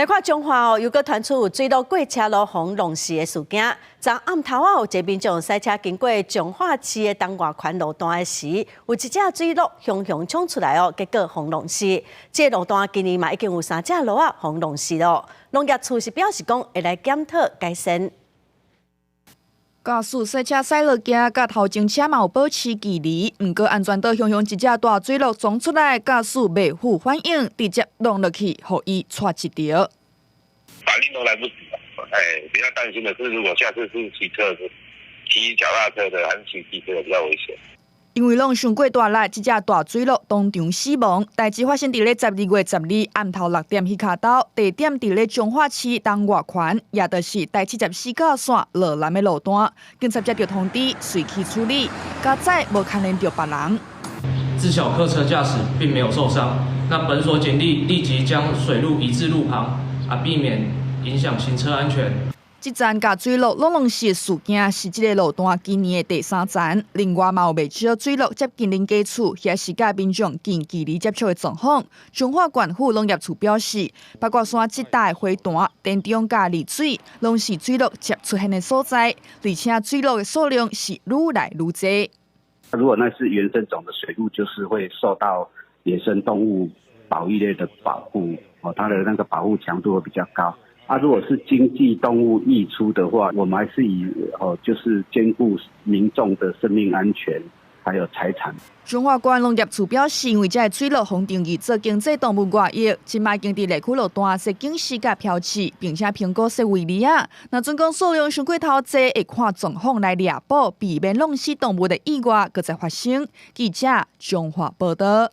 來看彰化哦，又閣傳出有水鹿過車路予弄死的事件。昨暗頭仔有一個民眾駛車經過彰化市的東外環路段的時，有一隻水鹿雄雄衝出來哦，結果予弄死。這個路段今年嘛已經有三隻鹿仔予弄死囉。農業處是表示講會來檢討改善。駕駛駛車駛落行，佮頭前車嘛有保持距離，毋過安全島雄雄一隻大水鹿衝出來，駕駛袂赴反應，直接弄落去，予伊掣一著。反應都來不及，哎，比較擔心的是，如果下次是騎車子、騎腳踏車的，還是騎機車的比較危險。因為攏傷過大力，這隻大水鹿當場死亡。代誌發生佇咧12月12暗頭6點彼跤晝，地點佇咧彰化市東外環，也就是台74線羅南的路段。警察接著通知，隨去處理，佳哉無牽連著別人。知曉客車駕駛並沒有受傷，那本所警力立即將水鹿移至路旁，啊，避免影響行車安全。這層共水鹿攏弄死的事件是這個路段今年的第三層。另外嘛有袂少水鹿接近鄰家厝，抑是佮民眾近距離接觸的狀況。彰化縣府農業處表示，八卦山這帶花壇、田中佮麗水，攏是水鹿捷出現的所在，而且水鹿的數量是愈來愈濟。如果那是原生種的水鹿，就是會受到野生動物保育類的保護，哦，它的那個保護強度會比較高。啊，如果是經濟動物溢出的話，我們還是以哦，就是兼顧民眾的生命安全，還有財產。彰化縣農業處表示，因為這个水鹿予定義做經濟動物外溢，這擺已經佇內區路段設警示佮標誌，並且評估設圍籬仔。若準講數量傷過頭濟，會看狀況來獵捕，避免弄死動物的意外閣再發生。記者彰化報導。